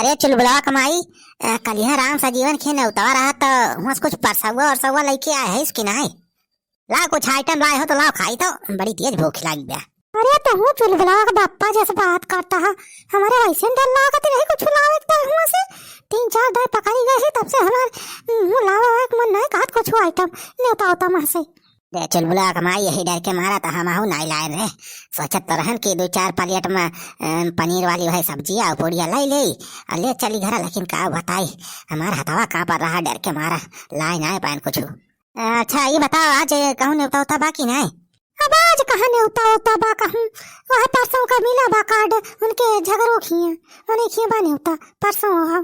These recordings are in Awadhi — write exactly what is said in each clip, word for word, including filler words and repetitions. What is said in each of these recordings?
अरे चुलबुलवा क माई, अ, कलिहा राम सजीवन के नेवतवा रहा त हुआं से कुछ परसौआ ओरसौआ लइके आए हइस कि नाहीं? लाव कुछ item लाए हो तो लाव खाई तो, बड़ी तेज भूख लागी बा। अरे तहूँ चुलबुलवा क बप्पा जइसे बात करता ह, हमरे वइसे डर लागत रही कुछ लावे क हुआं से। तीन चार दाई पकड़ी गए ही तब से हमार मुँह लावे के मन नाहीं कहत कुछ item नेवता उता मुँह से। दे चुलबुला क माई, यही डर के मारा त हमहू नाई लाए रहे। सोचत तो रहन कि दुइ चार plate में, अ, पनीर वाली वही सब्जिया अउ पूड़िया लाई लेई अउ ले चली घरा, लेकिन का बताई, हमार हथवा काँपत रहा डर के मारा, लाए नाई पाएन कुछु। अच्छा, ई बताओ, आज कहूँ नेवता उता बा कि नाई? अब आज कहाँ नेवता उता बा कहूँ, वह परसों क मिला बा card, उनके झगरू खिया, उन्हीं खिया बा नेवता, परसों हो।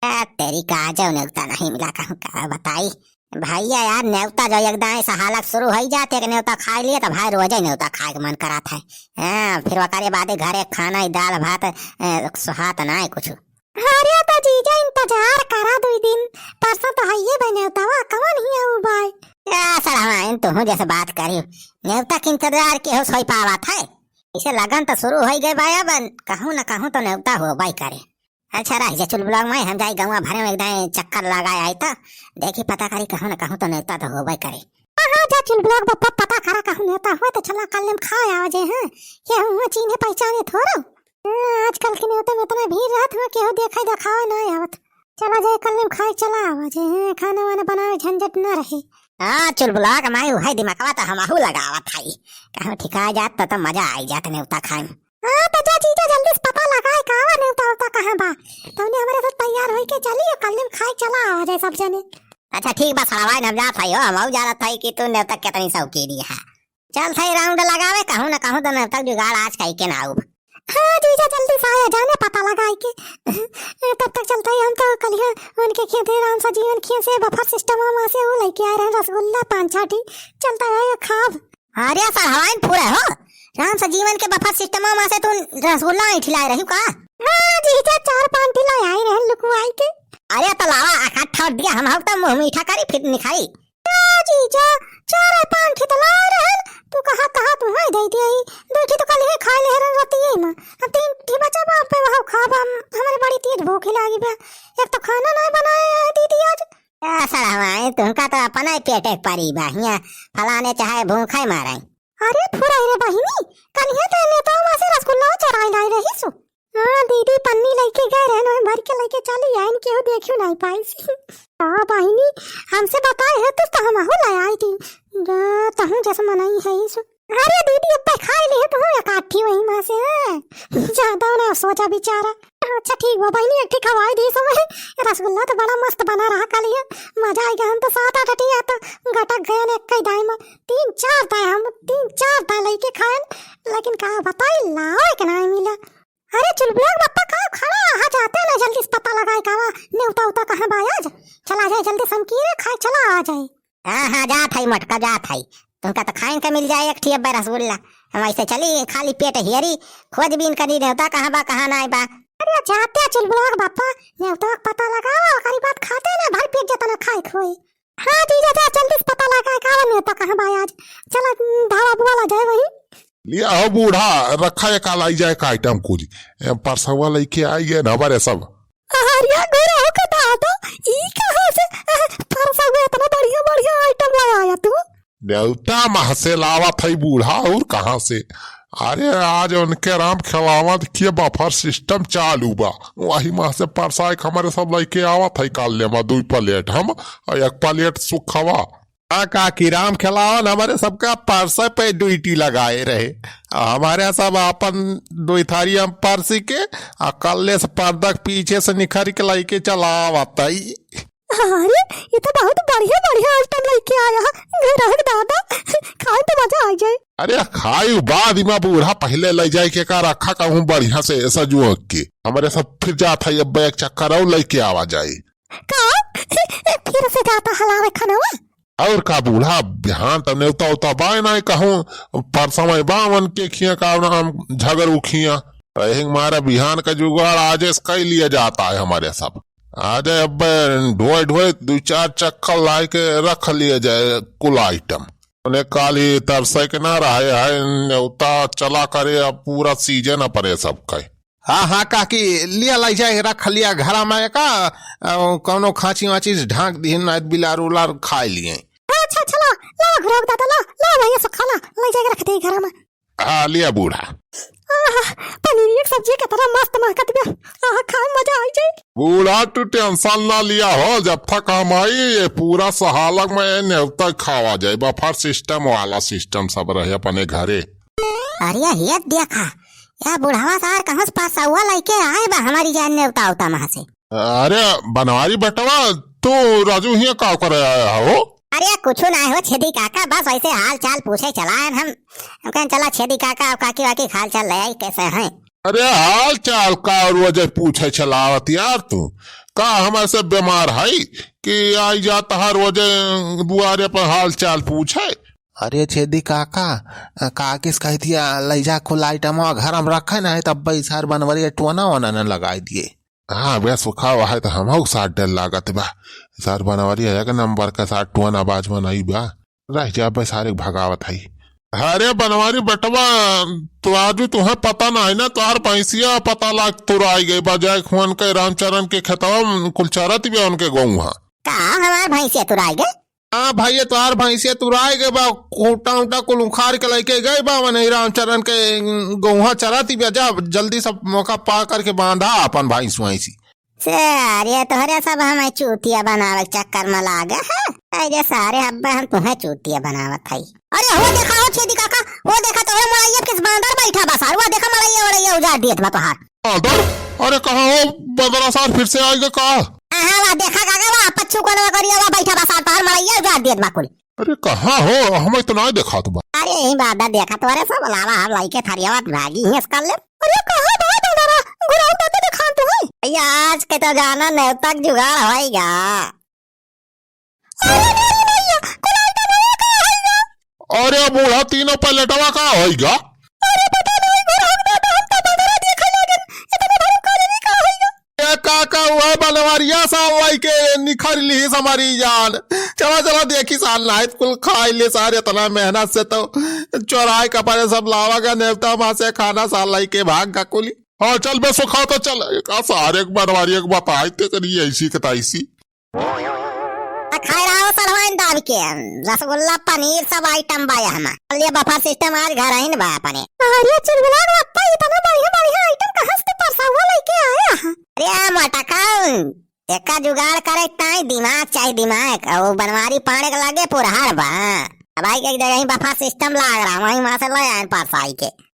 ए, तेरी का, आज नेवता नहीं मिला कहूँ, का बताई। भइया यार, नेवता जो एक दाएं से हालत शुरू होइ जात, एक नेवता खाइ लिए, त भाई रोजे नेवता खाए के मन करात है। हाँ, फिर ओकरे बादे घरे खाना ही दाल भात, ए, सुहात नाई कुछ। अरे त जीजा इंतजार करा दुइ दिन, परसों त हइये बा नेवतवा, कवन हिया उ बाय? ए, सर, हमाइन तुहूँ जइसे बात करी, नेवता के इंतजार केहू सोई पावत है? इसे लगन त शुरू होइ गए बा, अब कहूँ न कहूँ त नेवता होबइ करे। अच्छा रह जा चुलबुला क माई, हम जाई गउँवा भरे में एक दाएं चक्कर लगाए आई त देखी पता करी कहूँ न कहूँ त नेवता त होबइ करे। हाँ, हाँ, जा चुलबुला क बप्पा पता करा कहूँ नेवता हुआ त चला कल्ले में खाए आवा जे, हाँ, केहू हुआ चीन्हे पहचाने थोरो। हाँ, आजकल के नेवता में इतना भीड़ रहत हुआ केहू देखे देखावे नाहीं आवत। चला जाए कल्ले में खाए चला आवा जे, हाँ, खाना वाना बनावे झंझट न रहे। हाँ, चुलबुला क माई उहइ दिमगवा त हमहू लगावत हई, कहूँ ठिकाए जात त, त मजा आई जात नेवता खाए में। हाँ, त जा जीजा, जल्दी से पता लगाए का आवा, नेवता उता कहाँ बा। तौने हमरे साथ तैयार होई के चली, कल्ले में खाए चला आवा जाए सब जने। अच्छा, ठीक बा, सड़वाइन हम जात हई हो, हमहू जानत हई कि तू नेवता केतनी शौकीनी है। चल थई round लगावे, कहूँ न कहूँ त नेवता जुगाड़ आज कई के ना आउब। हाँ जीजा, जल्दी से आया जाने पता लगाए के। तब तक चलत हई हम तो कलिहा उनके खेते राम सजीवन खेत से buffer system मा से वो लइके आए रहे रसगुल्ला पाँच छह ठी। चलत हई खाब। अरे सड़वाइन फुरे हो, राम सजीवन के buffer system मा से तू रसगुल्ला ऐंठी लाए रही का? हाँ जीजा, चार पाँच ठी लाए आए रहे लुकुआई के। अरे त लावा, अखा ठोक दिया, हमहू त मुँह मीठा करी फिर निखाई। ए जीजा, चार पाँच ठी त लाए रहन, तू कहा कहा तू है दे दिया ही। दो ठी त कल ही खाए ले रहन रतिये मा, अब तीन ठी बचा बा, पे वह खाब हम, हमरे बड़ी तेज भूख लागी बा। एक त खाना नाहीं बनाए है दीदी आज। ए सड़वाइन, तुमका त अपना ही पेटे परी बा, हियाँ फलाने चाहे भूखे मारे। अरे फुरई रे बहिनी, कलिहा त नेवतवा मा से रसगुल्ला चोराए लाई रही सु। हाँ दीदी, पन्नी लइके गए रहन, ओहे भर के लइके चली आइन, केहू देखियो नाहीं पाइस। हाँ बहिनी, हमसे बताए है तो, त हमहू ले आई थी। जा, तहूँ जस मनई है सु। अरे दीदी, अब्बे खाए लिहे तहूँ एक आठी वही मा से, हाँ। ज्यादा ना सोचा बिचारा। अच्छा ठीक बा बहिनी, एक ठी खवाई दी समय। रसगुल्ला त बड़ा मस्त बना रहा कलिहा, मजा आइगा। हम त सात आठ ठी आ त गटक गए न एक ही दाई मा। तीन चार दाई हम, तीन चार दाई लइके खाएन, लेकिन का बताई, लावे के नाहीं मिला। अरे चुलबुला क बप्पा, का खड़ा रहा, जाते ना जल्दी से पता लगाए का बा, नेवता उता कहाँ बा आज। चला जाए जल्दी समकीरे खाए चला आ जाए। हाँ, हाँ, जात हई मोटका, जात हई। तुमका त खाइन के मिल जाए एक ठी अब्बे रसगुल्ला। हम ऐसे चली खाली पेट हियरी, खोजबीन करी नेवता कहाँ बा, कहाँ नाहीं बा। अरे जाते चुलबुला क बप्पा, नेवता क पता लगावा, ओकरी बाद खाते ना भर पेट जतना खाए के होई। हाँ जीजा, जा जल्दी से पता लगा का बा नेवता कहाँ बा आज। चला, धावा बुआ ला जाए वही। लिया हो बूढ़ा, रखा एक लाई जाए का item कुछ। ए, परसवा लइके आई गए ना हमारे सब। अरे गुरु के दादा, ई कहाँ से, ए, परसवा इतना बढ़िया बढ़िया item ले आया तू। नेवता मा से लावत है बूढ़ा, और कहाँ से? अरे आज उनके राम खेलावत के buffer system चालू बा, वही मा से परसाए के हमारे सब लइके आवत है कल्ले मा दुई plate हम, और एक plate सुखवा। का, का कि राम खेलावन हमरे सबका परसे पे duty लगाए रहे। आ हमरे सब आपन दुई थारी हम परसी के, आ कल्ले से पर्दा के पीछे से निखर के लइके चला आवत हई। अरे, ई त बहुत बढ़िया, बढ़िया item लइके आया है। घर रह दादा, खाए त मजा आ जाए। अरे, खाई बाद मा बूढ़ा, पहिले ले जाए के का रखा कहूँ बढ़िया से सजुआ के। हमरे सब फिर जात है, अब एक चक्कर और लइके आवा जाए। का? फिर से जाता हलावे खनवा? और का बूढ़ा, बिहान त नेवता उता बाय नाय कहूँ, परसमय बावन के खिया का नाम झगरू खिया। त यही मारे बिहान का जुगाड़ आजे से कई लिया जाता है हमारे सब। आजे अब ढोए ढोए दुई चार चक्कर लाए के रख लिया जाए कुल item। उन्हें काल ही तरसे के ना रहे है, नेवता चला करे अब पूरा season अपने सब का। हाँ, हाँ, काकी, लिया, लाई जाए, रख लिया घरा में का, अ, कौनो खाँची वाँची से ढाँक दिहिन, नाहीं त बिलार उलार खाए लिए। अच्छा, अच्छा, ला, ला, घुराओ दादा, ला, ला, भैया सुखा, ला, लाई जाए, रख दे घरा में। हाँ, लिया बूढ़ा। आहा, पनीर एक सब्जी के तरह मस्त महकत बा। आहा, खाए में मजा आई जाए। बूढ़ा, तू tension ना लिया हो, जब तक हम आई, ये पूरा सहालग में नेवता खावा जाए, buffet system वाला system सब रहे अपने घरे। अरे, ये देखा, या बुढ़वा सार कहूँ से परसौआ लइके आए बा हमारी जान नेवता उता महाँ से। अरे बनवारी बेटवा, तू राजू हियाँ का करे आया हो? अरे कुछ ना हो छेदी काका, बस वैसे हाल चाल पूछे चलायन हम। हम कहन चला छेदी काका और काकी वाकी के हाल चाल ले आई, कैसे हैं? अरे हाल चाल का रोजे पूछे चलावत यार तू? का हमारे से बीमार है कि आई जाता है रोजे दुआरे पर हाल चाल पूछे? अरे छेदी काका, काकी से कही दिया, लई जा कुल item घर हम रखे ना है, तब भाई सार बनवरिया टोना वोना न लगाई दिए। हाँ बे, सुखा हुआ है तो हमहू के साथ डर लागत बा। सार बनवरिया एक नंबर का सार टोना बाज बनाई बा। रह जा बे, सारे के भगावत है। अरे बनवारी बेटवा, तो आजू तुहे पता ना है ना, तोहार भैंसिया पता लाग तुराई गई बा, जाए खुअन के रामचरण के खेतवा में कुल चरत बा उनके गौहा। का हमार भैंसिया तुराई गई? हाँ भाई, ये तोहार भैंसिया तुराई गई बा, खूंटा उंटा कुल उखाड़ के लइके गई बा, वनही रामचरण के गौहा चरत बा, जा जल्दी सब मौका पा करके बांधा अपन भैंस वैंसी। सारे तोहरे सब हमें चूतिया बनावे के चक्कर में लागे है। अरे सारे अब्बे हम तुम्हें चूतिया बनावत हई। अरे हो देखा हो छेदी काका, हो देखा तोहरे मड़ैया पे किस बांदर बैठा बा सार, वो देखा मड़ैया वड़ैया उजाड़ दियत बा तोहार। बांदर? अरे कहाँ हो बंदरा सार फिर से आएगा का? हाँ, हाँ, वाह देखा काका, वाह पच्छू कोनवा करिया, वाह बैठा बा सार तोहार मड़ैया उजाड़ दियत बा कुल। अरे कहाँ हो, हमें तो ना देखात बा। अरे यही बात देखा तोहरे सब लावा हम लइके थरियावत भागी ही इसका ले। अरे कहाँ बा बंदरा? गुराऊ दादा दिखान तुम्हें। भैया आज के तो जाना नेवता के जुगाड़ होइगा। अरे मेरी मैया, कुल item का होइगा? अरे बूढ़ा तीनों प्लेटवा का होइगा? अरे पता नहीं, गुराऊ दादा, हम तो बंदरा देखे लागन, इतने भर का जानी का होइगा। ए काका, वह बनवरिया सा लइके निखर ली हमारी जान। चला, चला, देखी सार, नाहित कुल खाई ले सार, इतना मेहनत से तो चोराई कपड़े सब लावा गा नेवता, वहाँ से खाना सार लइके भाग गा कुली। हाँ, चल बे सुखा तो चल, का सारे एक बनवारी एक बताई ते करी ऐसी के तैसी। आ खाए रहा हो सलवाइन दाब के, रसगुल्ला, पनीर, सब item बा यहाँ। ये buffet system आज घर ही न बा अपने। अरे चुलबुला के बप्पा, इतना बढ़िया बढ़िया item कहाँ से परसौआ लइके आया है? अरे मोटका, एका जुगाड़ करे ताई दिमाग चाही, दिमाग। वो बनवारी पाड़े के लगे पुरहर बा। अब आई के जगह ही buffet system लाग रहा, वहीं वहाँ से ले आए परसाई के।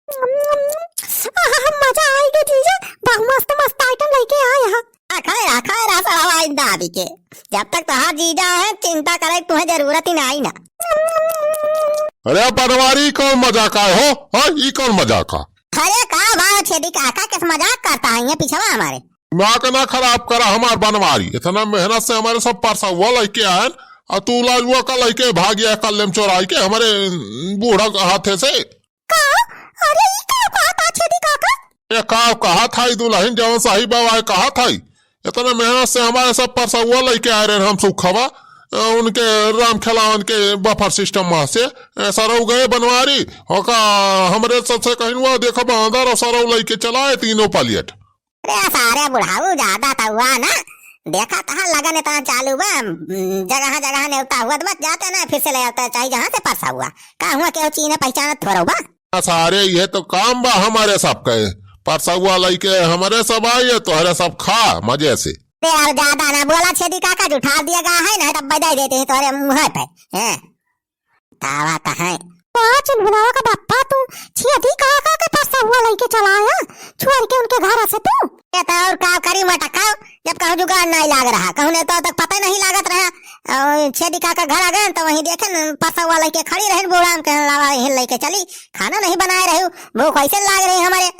आहा, मजा आएगा जीजा, बहुत मस्त मस्त item लइके आए हैं। आ, खाए रहा, खाए रहा, सड़वा इन दादी के। जब तक तोहार जीजा है, चिंता करे के तुहे जरूरत ही नहीं ना। अरे बनवारी, कौन मजाक आए हो? हाँ, ई कौन मजाक आ? अरे का भाव छेदी काका, किस मजाक करता है ये पिछवा हमारे? दिमाग ना खराब करा हमार बनवारी, इतना मेहनत से हमारे सब परसौआ लइके आयन, और तू लाजुआ का लइके भाग गया कल्लेम चोराई के हमारे बूढ़ा के हाथे से। का? अरे ई का कहत आ छेदी काका? ए का कहत हई दुलहिन, जवन सही बात आए कहत हई। इतना मेहनत से हमारे सब परसौआ लइके आए रहे हम सुखवा, अ, उनके राम खेलावन के buffet system में से, अ, सरऊ गए बनवारी, ओका हमरे सबसे कहिन हुआ, "देखो बांदर और सरऊ लइके चलाए तीनों पलियट।" अरे सारे बुढ़ाऊ, ज्यादा तो हुआ ना, देखा तहाँ लगन इतना चालू बा, जगह जगह नेवता हुआ तो बस जाते ना, फिर से ले आते, चाहे जहाँ से परसौआ। का हुआ, केहू चीने पहचानत थोड़ा बा? आ सारे, ये तो काम बा हमारे सबके। परसौआ लइके हमारे सब आई है, तोहरे सब खा मजे से। अरे यार, ज्यादा ना बोला, छेदी काका जुठा दिया गा है, नहीं तब बजाई देते हैं तोहरे मुँह पे। हैं? तावा कहाँ? वाह, चुलबुलावा का बप्पा तू, छेदी काका के परसौआ लइके चला आया, छोड़ के उनके घर से तू। ये तो और का करी मटकाओ, जब कहूँ जुगाड़ नहीं लाग रहा, कहूँ नेवता तक पता नहीं लागत रहा। और छेदी काका घर आ गए तो वहीं देखे न, परसौआ लइके खड़ी रहन, बूढ़ा हम कहन लावा हिल लइके चली, खाना नहीं बनाए रही, भूख ऐसे लाग रही हमारे।